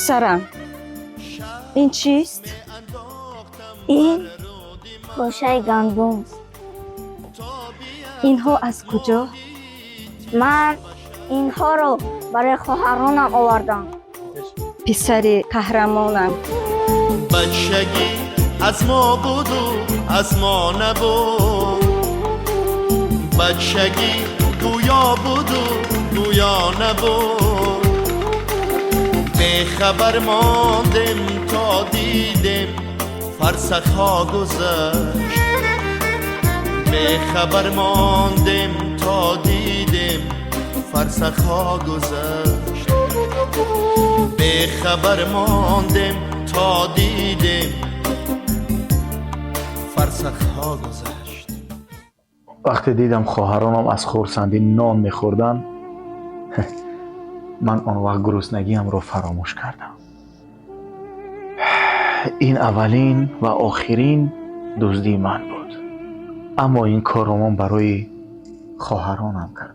Писарам, ин чист? Ин хӯшаи гандум. Инҳо аз куҷо? Ман инҳоро барои хоҳаронам овардам. Писари қаҳрамонам. Бачагӣ аз мо буду аз мо набуд, бачагӣ гӯё буду гӯё набуд. Бехабар мондем, то дидем фарсахҳо гузашт. Бехабар мондем, то дидем фарсахҳо гузашт. Бехабар мондем, то дидем фарсахҳо гузашт. Вақте дидам, хоҳаронам аз хурсандӣ нон мехӯрданд, ман он вақт гуруснагиамро фаромӯш кардам. Ин аввалин ва охирин дуздии ман буд, аммо ин корро ман барои хоҳаронам кардам.